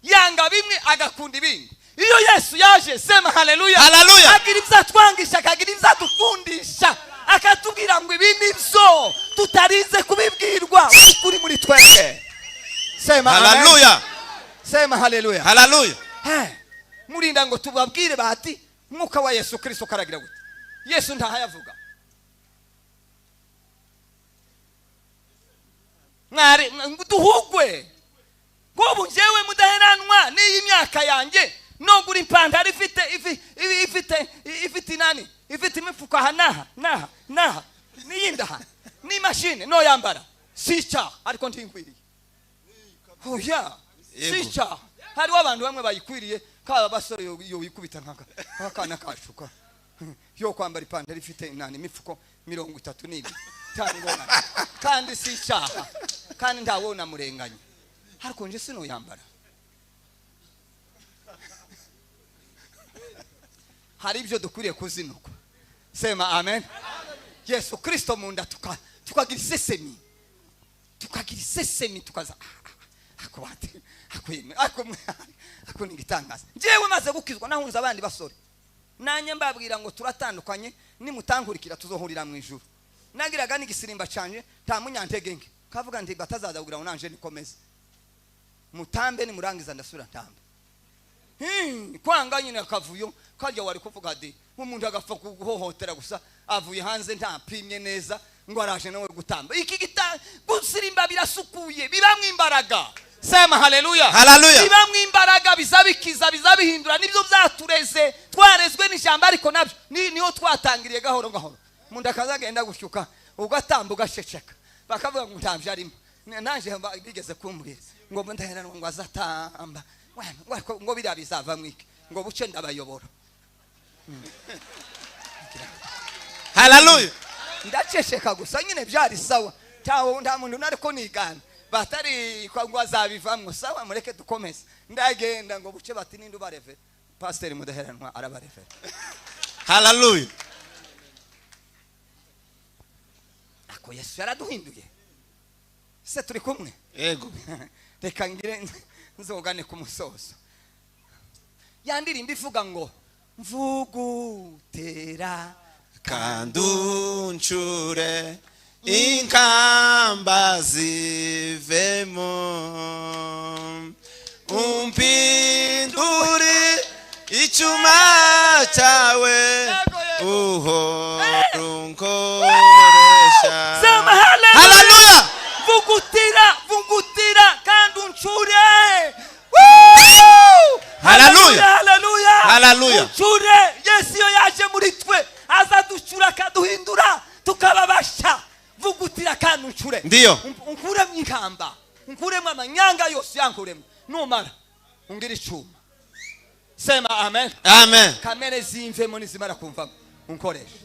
Speaker 1: Yanga bimwe agakunda ibindi. Iyo Yesu yaje, sema haleluya.
Speaker 2: Haleluya.
Speaker 1: Agira ibyo atwangisha, akagira ibyo adukundisha, akatubwira ngo ibi nibyo tutarize kubibwirwa kuri muri twebwe. Sema
Speaker 2: haleluya.
Speaker 1: Sema haleluya.
Speaker 2: Haleluya.
Speaker 1: Murinda ngo tubabwire bati mwuka wa Yesu Kristo karagira gute. Yesu ntahayavuga. Mwari duhugwe. Kubu njyewe mudaheranwa n'iyi myaka yanjye nogura impantaro ifite ifite ifite nani, ifite imifuka aha naha naha naha n'iyindi aha n'imashini no yambara si icyaha, ariko ntinkwiriye. Oya, si icyaha. Hariho abantu bamwe bayikwiriye, kaba basore yo wikubita nkaka akana kashuka yo kwambara ipantaro ifite nani imifuko 32 cyangwa kandi si icyaha, kandi ndawona murenganye, ariko nje sino yambara. Hari ibyo dukwiriye kuzinukwa. Sema amen. Yesu Kristo munda tukagira isesemi, tukagira isesemi, tukaza akubate akwime ako nigitangaza. Njewe maze gukizwa nahunze abandi basore, nanye mbabwira ngo turatandukanye, nimutankurikira tuzohurira mu ijuru. Nagiraga nigisirimba canje nta munyantege nke, kavuga nti batazaza kugira ngo nanje nikomeze mutambe, nimurangiza ndasura ntambe. Kwanga nyine akavuyo kajya wari kuvuga de umuntu agapfa kuguhohotera gusa avuye hanze ntapimye neza ngo araje nawe gutamba. Iki gita gusirimba birasukuye, bibamwe imbaraga. Sema haleluya.
Speaker 2: Haleluya.
Speaker 1: Bibamwe imbaraga, bizabikiza, bizabihindura. Nibyo byatureze, twarezwe n'ijambo, ariko nabyo niho twatangiriye gahoro gahoro. Umuntu akazagenda gushyuka ugatamba ugasheceka, bakavuga ngo ntamvye arimo. Nanje bigeze kumbwira ngo ndaheranwa ngo azatamba ngo biriya bizava mwike ngo buce ndabayobora.
Speaker 2: Haleluya.
Speaker 1: Ndaceceka gusa nyine byari sawa, nta muntu nariko nigana batari ngo azabivamwo. Sawa, mureke dukomeze. Ndagenda ngo buce bati ninde ubarevera? Pastor Mudaheranwa arabarevera.
Speaker 2: Haleluya.
Speaker 1: Ako Yesu yaraduhinduye. Se turi kumwe?
Speaker 2: Yego.
Speaker 1: Reka ngire nzogane ku musozo. Yandirimba ivuga ngo Mvugutera
Speaker 2: kanduncure inkamba zivemo umpindure icyuma cyawe uhora unkoresha.
Speaker 1: Sema haleluya. Vugutira, vugutira kandi uncure.
Speaker 2: Haleluya.
Speaker 1: Haleluya.
Speaker 2: Haleluya.
Speaker 1: Uncure. Yesu iyo yaje muri twe azaducura akaduhindura tukababasha. Vugutira kandi uncure.
Speaker 2: Ndiyo.
Speaker 1: Unkuremo inkamba, unkuremo amanyanga yose yankuremo. Numara ungira icyuma. Sema amen.
Speaker 2: Amen.
Speaker 1: Kamere zimvemo nizimara kumvamo unkoresha.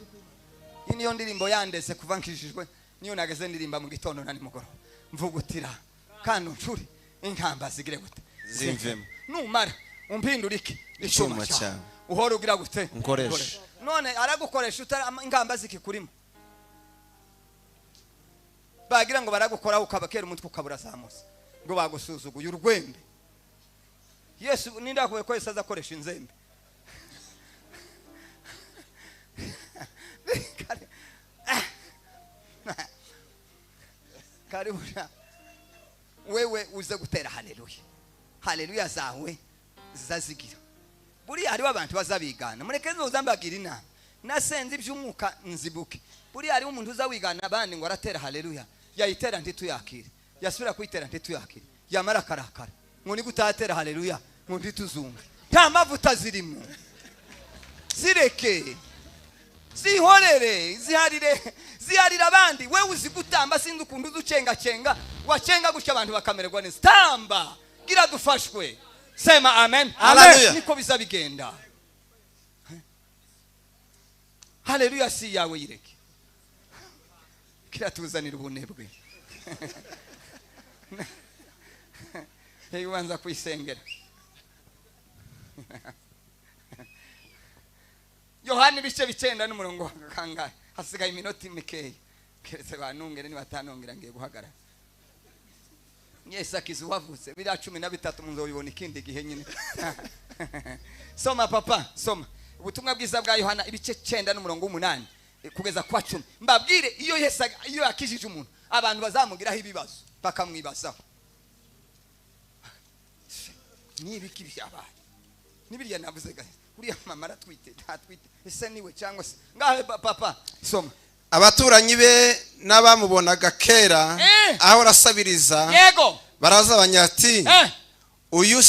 Speaker 1: Iyi niyo ndirimbo yandeze kuva nkijijwe, niyo nageze ndirimba mu gitondo na nimugoroba. Mvugutira kandi uncure inkamba zigire gute?
Speaker 2: Zimvemo.
Speaker 1: Numara umpindura iki? Icyuma cyawe. Uhora ugira gute?
Speaker 2: Unkoresha.
Speaker 1: None aragukoresha utari inkamba zikikurimo. Bagira ngo baragukoraho ukabakera umutwe ukabura zamuse ngo bagusuzuguye urwembe. Yesu ninda kuwe ko Yesu azakoresha inzembe. Karibu wewe uze gutera haleluya. Haleluya zawe zizazigira. Buriya hariho abantu bazabigana. Mureke nzozambagira inama. Nasenze iby'umwuka nzibuke. Buriya hariho umuntu uzawigana abandi ngo aratera haleluya. Yayitera ntituyakire. Yasubira kuyitera ntituyakire. Yamara karakara. Ngo ni gutatera haleluya ngo ntituzunge. Nta mavuta zirimo. Zireke. Zihorere, ziharire, ziharira abandi. Wewe uzi gutamba sinzi ukuntu uzucenga cenga, wacenga gutya abantu bakamererwa neza. Tamba, gira dufashwe. Sema amen.
Speaker 2: Haleluya.
Speaker 1: Niko bizabigenda. Haleluya si yawe yireke. Kiratuzanira ubunebwe. Ubanza kuyisengera. Yohana ibice 9 n'umurongo wa kangahe? Hasigaye iminota mikeya. Keretse banungere nibatanongera ngiye guhagarara. Yesu akiza uwavutse biriya 13 muzobibona ikindi gihe nyine. Soma papa, soma. Ubutumwa bwiza bwa Yohana ibice 9 n'umurongo 8 kugeza kwa 10. Mbabwire iyo Yesu iyo yakijije umuntu abantu bazamugiraho ibibazo bakamwibazaho. Nibiki byabaye? Nibiriya navuze gahe? Uriya mama aratwite, ntatwite. Ese niwe cyangwa se? Ngahe papa, soma.
Speaker 2: Abaturanyi be n'abamubonaga kera aho arasabiriza.
Speaker 1: Yego.
Speaker 2: Barazabanya ati uyu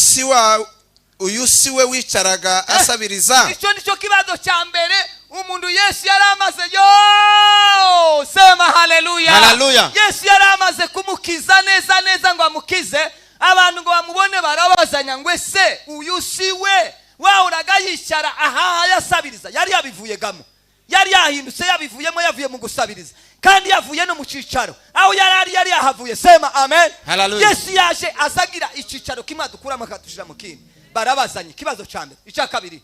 Speaker 2: si we wicaraga asabiriza.
Speaker 1: Icyo nicyo kibazo cya mbere umuntu Yesu yaramaze yo. Sema haleluya.
Speaker 2: Haleluya.
Speaker 1: Yesu yaramaze kumukiza neza neza ngo amukize. Abantu ngo bamubone barabazanya ngo ese uyu si we wahoraga yicara aha yasabiriza. Yari yabivuyegamo, yari yahindutse, yabivuyemo, yavuye mu gusabiriza kandi yavuye no mu cicaro aho yari yahavuye. Sema amen.
Speaker 2: Haleluya.
Speaker 1: Yesu yaje azagira icicaro kimwe adukuramo akatushira mu kindi. Barabazanye ikibazo cya mbere. Icya kabiri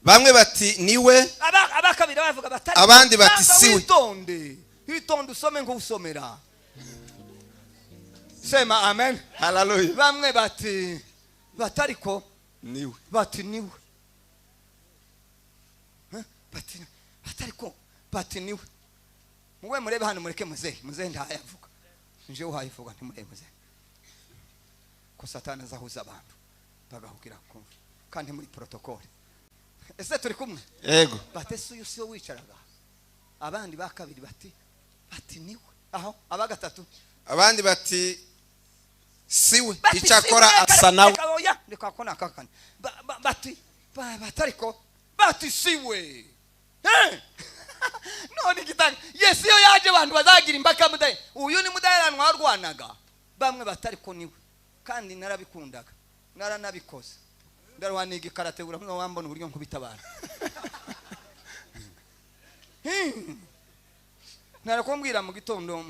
Speaker 2: bamwe bati niwe,
Speaker 1: abakabiri bavuga batari,
Speaker 2: abandi bati siwe.
Speaker 1: Witonde, witonde usome ngo usomera. Sema amen.
Speaker 2: Haleluya.
Speaker 1: Bamwe bati batariko
Speaker 2: niwe,
Speaker 1: bati niwe. Bati batariko bati niwe. Muwe murebe hano mureke muzehe, muzehe ntayavuga. Nje uhayivuga ntimurebe muzehe. Ko Satani azahuza abantu bagahugira kumva kandi muri protocole. Ese turi kumwe?
Speaker 2: Yego.
Speaker 1: Bati se uyu siwe wicaraga. Abandi bakabiri bati niwe. Aho abagatatu
Speaker 2: abandi bati siwe icyakora asa nawe.
Speaker 1: Reka ko nakakana. Bati batariko bati siwe. None gitanga Yesu iyo yaje abantu bazagira imbaka mudaye. Uyu ni mudaheranwa warwanaga. Bamwe batariko niwe. Kandi narabikundaga. Naranabikoze. Ndarwaniga ikarate urabona wambona uburyo nkubitabara. Narakumbwira mu gitondo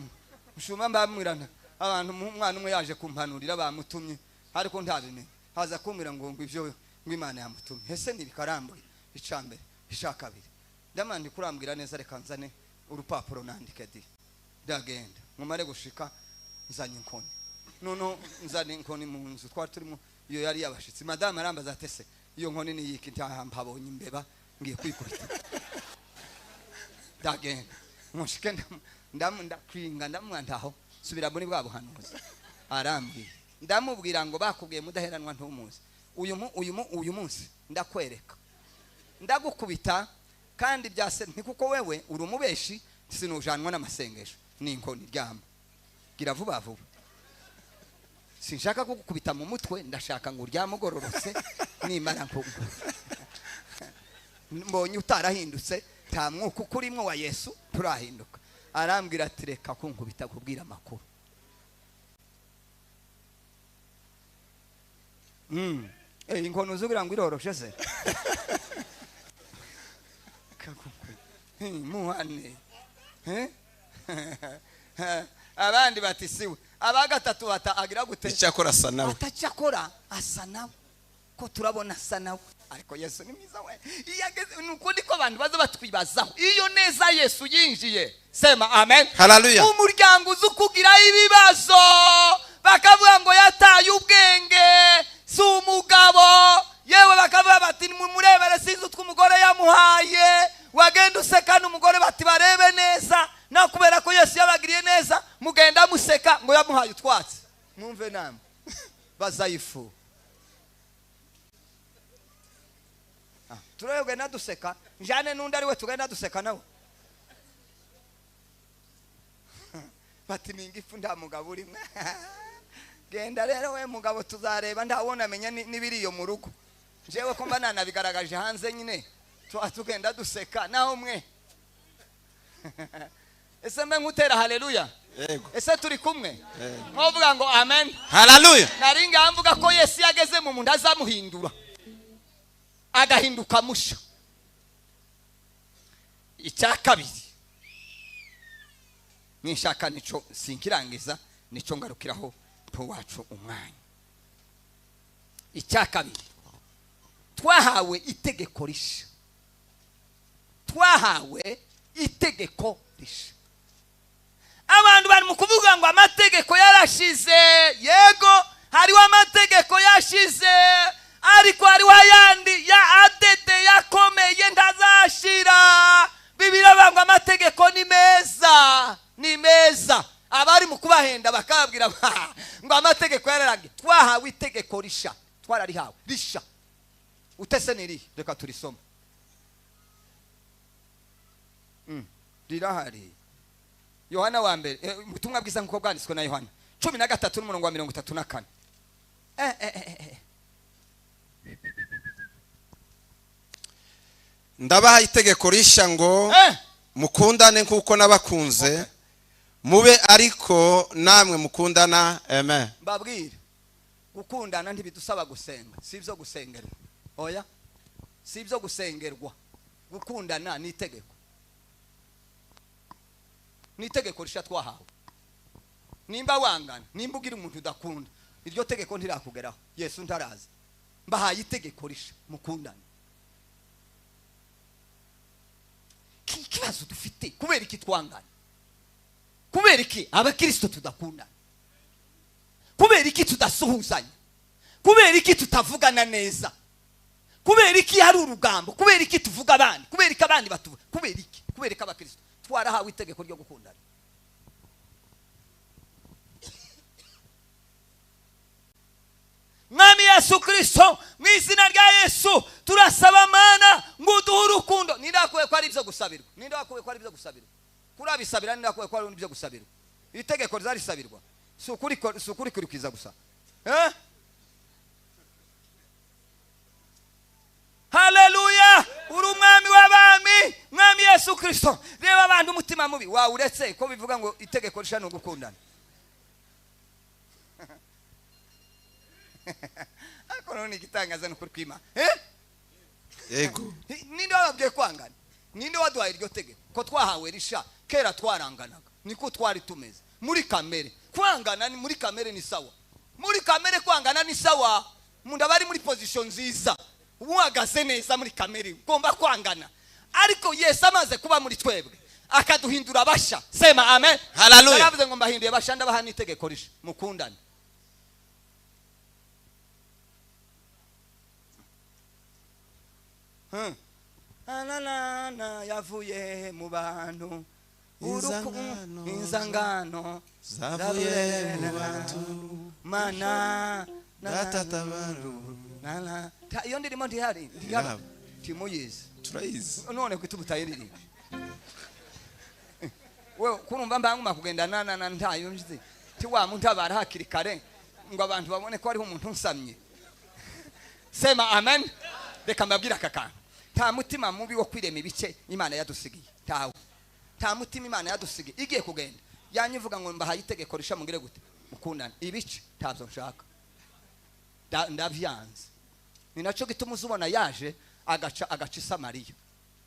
Speaker 1: mushuma mbamwirana abantu umwana umwe yaje kumpanurira bamutumye ariko ntabimenye. Haza kumbwira ngo ivyo ngo Imana yamutumye. Ese nibikarambuye icambere ica kabiri. Ndamandi kurambwira neza reka nzane urupapuro nandike di. Ndagenda ngumare gushika nzanye inkoni. Nono nzane inkoni mu nzu twari turimo iyo yari yabashitsi. Madame arambaza atese Iyo nkoni ni yiki? Mpabonye imbeba ngiye kwikubita. Ndagenda mushike, ndakwinga, ndamwandaho subira muri bwa buhanuzi. Arambwira, ndamubwira ngo bakubwiye Mudaheranwa ntumuzi. Uyu munsi ndakwereka, ndagukubita kandi byase nti kuko wewe uri umubeshi, sinujanwa n'amasengesho n'inkoni. Ryama, gira vuba vuba. Sinshaka kugukubita mu mutwe, ndashaka ngo uryame ugororotse. Nimara nkugu mbonye utarahindutse, nta mwuka ukurimo wa Yesu, turahinduka. Arambwira ati: "Reka kunkubita, kubwira amakuru." Inkono uzugira ngo iroroshe se? Muhane. Abandi bati siwe. Aba gatatu bata agira gute?
Speaker 2: Icyakora asa nawe.
Speaker 1: Atacyakora asa nawe, ko turabona asa nawe. Ariko Yesu ni mwiza we. Iyo ageze ni ukundi ko abantu baza batwibazaho. Iyo neza Yesu yinjiye, sema amen.
Speaker 2: Haleluya.
Speaker 1: Umuryango uzi ukugira ibibazo, bakavuga ngo yataye ubwenge, si umugabo. Yewe, bakavuga bati nimurebere, sinzi utwo umugore yamuhaye. Wagenda useka n'umugore, bati barebe neza. Na kubera ko Yesu yabagiriye neza, mugenda museka ngo yamuhaye utwatsi. Mwumve namwe, bazayifu turayogenda duseka, njane n'undi ari we tugenda duseka nawe, bati ni ingifu, nta mugabo urimo. Genda rero we mugabo, tuzareba, ntawona amenya n'ibiri iyo mu rugo. Jewe ko mba nanabigaragaje hanze nyine, tuba tugenda duseka naho mwe. Ese mbe nkutera haleluya?
Speaker 2: Yego.
Speaker 1: Ese turi kumwe? Nkovuga ngo amen.
Speaker 2: Haleluya.
Speaker 1: Nari ngamvuga ko Yesu yageze mu muntu azamuhindura, agahinduka musha. Icya kabiri nishaka, nico sinkirangiza, nico ngarukiraho wacu umwanya. Icya kabiri, twahawe itegeko risha. Twahawe itegeko risha. Abantu bari mu kuvuga ngo amategeko yarashize. Yego, hariho amategeko yashize, ariko hariho ayandi ya adede yakomeye, ntazashira. Bibiliya ngo amategeko ni meza, ni meza. Abari mu kubahenda bakababwira ngo amategeko yararangiye. Twahawe itegeko risha, twararihawe risha. Utese ni irihe? Reka turisoma. Rirahari. Yohana wa mbere, ubutumwa bwiza nk'uko bwanditswe na Yohana 13 n'umurongo wa 34.
Speaker 2: Ndabaha itegeko risha ngo mukundane nk'uko nabakunze, mube ariko namwe mukundana. Amen.
Speaker 1: Mbabwire, gukundana ntibidusaba gusenga, si ibyo gusengerwa. Oya, si ibyo gusengerwa. Gukundana ni itegeko, ni itegeko risha twahawe. Nimba wangana, nimba ugira umuntu udakunda, iryo tegeko ntirakugeraho, Yesu ntaraza. Mbahaye itegeko risha, mukundane. Ikibazo dufite, kubera iki twangana? Kubera iki abakristo tudakundana? Kubera iki tudasuhuzanya? Kubera iki tutavugana neza? Kubera iki hari urugambo? Kubera iki tuvuga abandi? Kubera iki abandi batuvuga? Kubera iki? Kubera iki abakristo twarahawe itegeko ryo gukundana? Mwami Yesu Kristo, mu izina rya Yesu turasaba Mana ngo uduhe urukundo. Ninde wakuye ko ari ibyo gusabirwa? Ninde wakuye ko ari ibyo gusabirwa? Kurabisabira, ninde wakuye ko ari ibyo gusabirwa? Itegeko rizarisabirwa, si ukuri, si ukuri kurikiza gusa. Haleluya! Uri umwami w'abami, Mwami Yesu Kristo. Reba abantu umutima mubi wawe, uretse ko bivuga ngo itegeko risha ni ugukundana. Ariko none igitangaza ni ukuri kw'Imana.
Speaker 2: Yego.
Speaker 1: Ninde wababwiye kwangana? Ninde waduhaye iryo tegeko ko twahawe risha? Kera twaranganaga, niko twari tumeze muri kamere. Kwangana ni muri kamere, ni sawa. Muri kamere kwangana ni sawa. Umuntu aba ari muri position nziza, uhagaze neza muri kamere, ugomba kwangana. Ariko Yesu amaze kuba muri twebwe akaduhindura basha, sema amen.
Speaker 2: Haleluya.
Speaker 1: Yaravuze ngo mbahinduye basha, ndabaha n'itegeko risha, mukundane. Na yavuye mu bantu, inzangano
Speaker 2: zavuye mu bantu,
Speaker 1: mana
Speaker 2: datatabaru.
Speaker 1: Iyo ndirimo ndihari timuyizi,
Speaker 2: turayizi
Speaker 1: none kwitubutayiririmba wewe kurumva mbanguma kugenda na ntayo nzi ti wa muntu abara hakiri kare ngo abantu babone ko ariho umuntu nsamye. Sema amen. Reka mbabwira kaka, nta mutima mubi wo kwirema ibice Imana yadusigiye, tawe nta mutima Imana yadusigiye igiye kugenda yanyivuga ngo mbahaye itegeko risha mugire gute mukundana ibice ntabyo nshaka, ndavyanze. Ni naco gituma uzubona yaje agaca Samariya,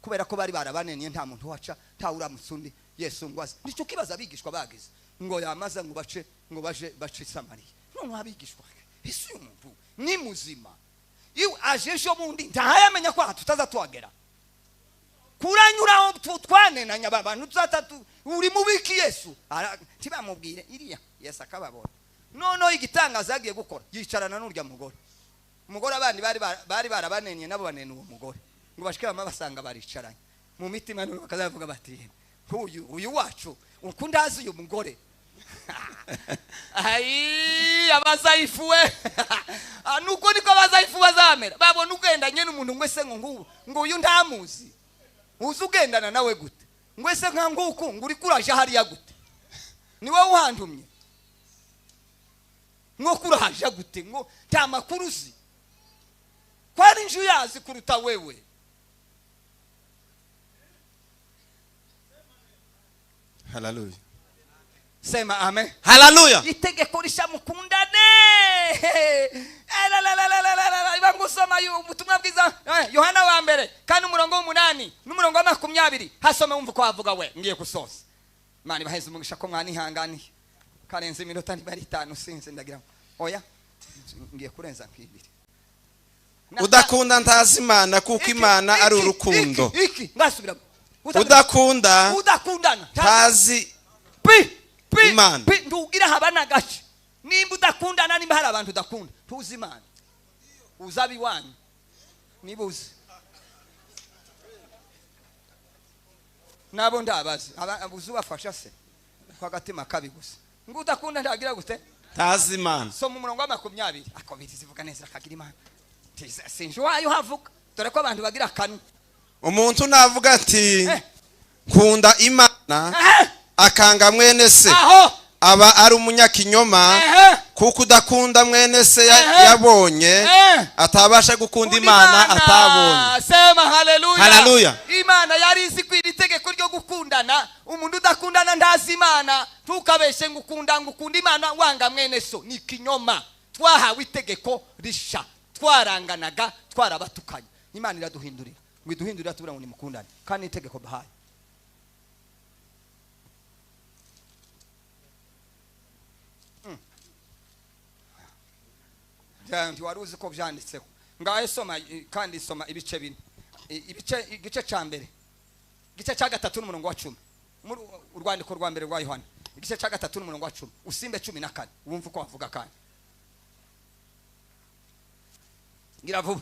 Speaker 1: kubera ko bari barabaneniye nta muntu waca nta uramutsundi Yesu ngwaze. Nico kibaza abigishwa bagize ngo yamaza ngo bace ngo baje bace Samariya. None abigishwa ese uyu muntu ni muzima, iyo aje ejo bundi ntayamenya ko tutaza tuhagera, kuranyuraho twanenanya abantu tuzatatu uri mubiki Yesu ntibamubwire iriya Yesu akababona. Noneho igitangaza yagiye gukora yicarana n'urya mugore, umugore abandi bari barabaneniye nabo banena uwo mugore ngo bashike bama basanga baricaranye mu mitima none bakazavuga bati uyu wacu ukundazi uyu mugore. Ai abazayifuwe nuko niko abazayifu bazamera babona ugendanye n'umuntu ngo ese ngo ngo uyu ntamuzi, uzi ugendana nawe gute, ngo ese nka nguku ngo uri kuraje hariya gute, ni wowe uhandumye ngo kuraje gute, ngo nta makuru uzi kwari inju yazi kuruta wewe.
Speaker 2: Hallelujah.
Speaker 1: Sema amen.
Speaker 2: Hallelujah.
Speaker 1: Itegeko risha mukundane. Ibangusoma ubutumwa bwiza Yohana wa mbere kandi umurongo w'8 n'umurongo wa 20 hasome wumva ko avuga we ngiye kusoza. Imana ibaheze umugisha ko mwanihanganiye. Karenze iminota ntibari 5 sinze ndagira. Oya ngiye kurenza nk'ibiri.
Speaker 2: Udakunda ntazi Imana kuko Imana ari urukundo.
Speaker 1: Iki ngasubira.
Speaker 2: Udakunda
Speaker 1: udakundana
Speaker 2: ntazi
Speaker 1: pi
Speaker 2: Imana.
Speaker 1: Ndugira habana gace. Nimba udakundana nimba hari abantu udakunda tuzi Imana. Uzabi wanyu nibuze. Nabo ndabazi abuzubafasha se kwa gatima kabi gusa. Ngo udakunda ndagira gute?
Speaker 2: Tazi Imana.
Speaker 1: So mu murongo wa 20 akobiri zivuga neza akagira Imana. Sinje wayo havuga dore ko abantu bagira kanwa.
Speaker 2: Umuntu navuga ati kunda Imana akanga mwene se aba ari umunyakinyoma, kuko udakunda mwene se yabonye atabasha gukunda Imana atabonye.
Speaker 1: Sema haleluya.
Speaker 2: Haleluya.
Speaker 1: Imana yari izi ko iri tegeko ryo gukundana, umuntu udakundana ndazi Imana. Ntukabeshe ngo ukunda ngo ukunda Imana wanga mwene so, ni kinyoma. Twahawe itegeko risha, twaranganaga twarabatukanye. Imana iraduhindurira ngo iduhindurira tubura ngo nimukundane, kandi itegeko bahaye. Nti wari uzi ko byanditseho. Ngaho soma kandi soma ibice bine. Ibice igice ca mbere. Igice ca 3 n'umurongo wa 10. Muri urwandiko rwa mbere rwa Yohana. Igice ca 3 n'umurongo wa 10. Usimbe 14. Wumva uko avuga kandi. Ngira vuba.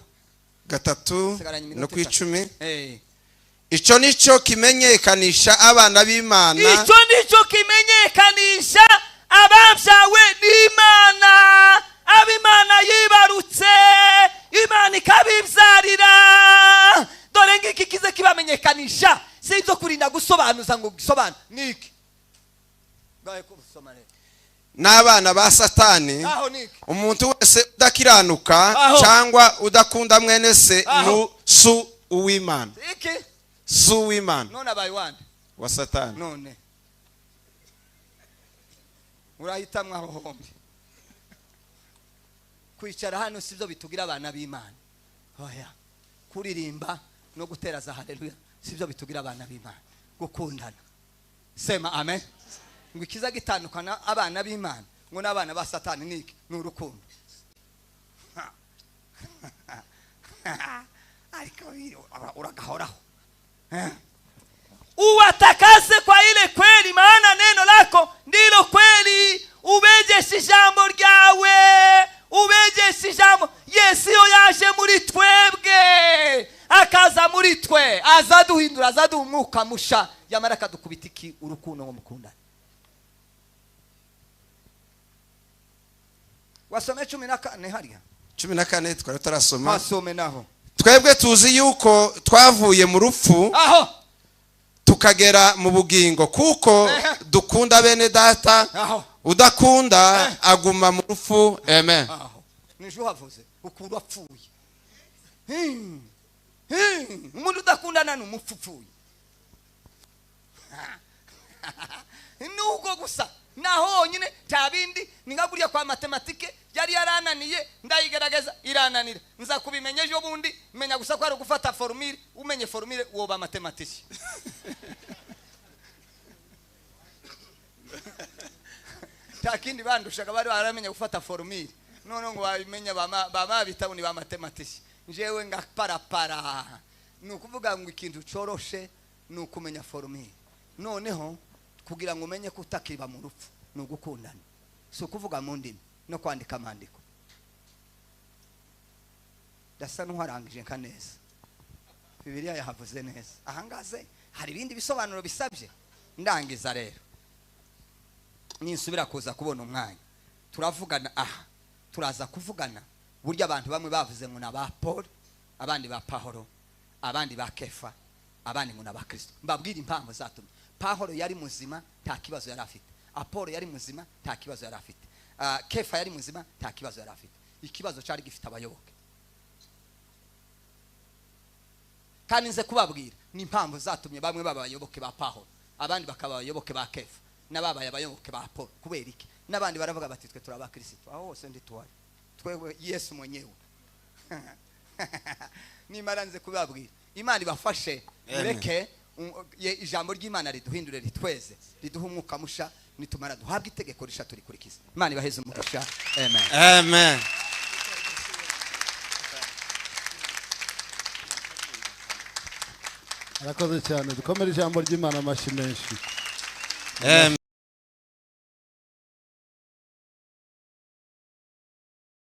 Speaker 2: 3 no ku 10. Ico nico kimenyekanisha abana b'Imana.
Speaker 1: Ico nico kimenyekanisha ababyawe n'Imana. Abimana yibarutse, Imana ikabibyarira. Dore ngiki kize kibamenyekanisha, si ibyo kurinda gusobanuza ngo gisobanure niki. Gaye kubusoma rero.
Speaker 2: N'abana ba Satani, umuntu wese udakiranuka cyangwa udakunda mwene se su uw'Imana.
Speaker 1: Iki?
Speaker 2: Su uw'Imana.
Speaker 1: None abaye wande?
Speaker 2: Wa Satani.
Speaker 1: None urahitamwa aho hombi. Kwicara hano sivyo bitugira abana b'Imana. Oya. Kuririmba no gutera za haleluya sivyo bitugira abana b'Imana. Gukundana. Sema amen. Ngo ikiza gitandukana abana b'Imana ngo n'abana ba Satani niki? Ni urukundo. Ariko uragahoraho. Uwatakase kwa ile kweli, maana neno lako ndilo kweli. Ubejeshe ijambo ryawe, ubejeshe ijambo. Yesu iyo yaje muri twebwe akaza Umwuka musha, yamara akadukubita iki? Urukundo ngo mukundane. Wasome 14 hariya.
Speaker 2: 14 twari tutarasoma.
Speaker 1: Wasome naho.
Speaker 2: Twebwe tuzi yuko twavuye mu rupfu
Speaker 1: aho
Speaker 2: tukagera mu bugingo, kuko dukunda bene data.
Speaker 1: Aho.
Speaker 2: Udakunda aguma mu rupfu. Amen.
Speaker 1: Aho nije uhavuze ukuntu apfuye. Umuntu udakundana ni umupfu upfuye. Nubwo gusa naho honyine nta bindi, ni nka buriya kwa matematike yari yarananiye, ndayigaragaza irananira, nza kubimenya ejo bundi, menya gusa ko ari ugufata formule, umenye formule woba matematike. Nta kindi bandushaga, bari baramenya gufata formule, none ngo babimenya bama bitabo ni ba matematike, njewe ngaparapara. Ni ukuvuga ngo ikintu coroshe ni ukumenya formule, noneho kugira ngo umenye ko utakiba mu rupfu ni ugukundana, si ukuvuga mu ndimi no kwandika amandiko. Ndasa n'uwarangije nka neza, Bibiliya yahavuze neza. Ahangaze hari ibindi bisobanuro bisabye. Ndangiza rero, ninsubira kuza kubona umwanya turavugana aha, turaza kuvugana burya abantu bamwe bavuze ngo na ba Paul, abandi ba Pahoro, abandi ba Kefa, abandi ngo na ba Kristo. Mbabwira impamvu zatumye Pahoro yari muzima nta kibazo yari afite, Apollo yari muzima nta kibazo yari afite, Kefa yari muzima nta kibazo yari afite. Ikibazo cyari gifite abayoboke. Kandi nze kubabwira ni impamvu zatumye bamwe baba abayoboke ba Pahoro, abandi bakaba abayoboke ba Kefa, n'ababaye abayoboke ba Apollo. Kubera iki? N'abandi baravuga bati twe turi abakristo, aho hose ndi tuwari twewe Yesu mwenyewe. Nimara nze kubabwira, Imana ibafashe, mureke ijambo ry'Imana riduhindure, ritweze, riduhe umwuka musha, nitumara duhabwe itegeko risha turikurikiza. Imana ibaheze umugisha. Amen.
Speaker 2: Amen.
Speaker 6: Arakoze cyane, dukomere ijambo ry'Imana amashyi menshi.
Speaker 2: Amen.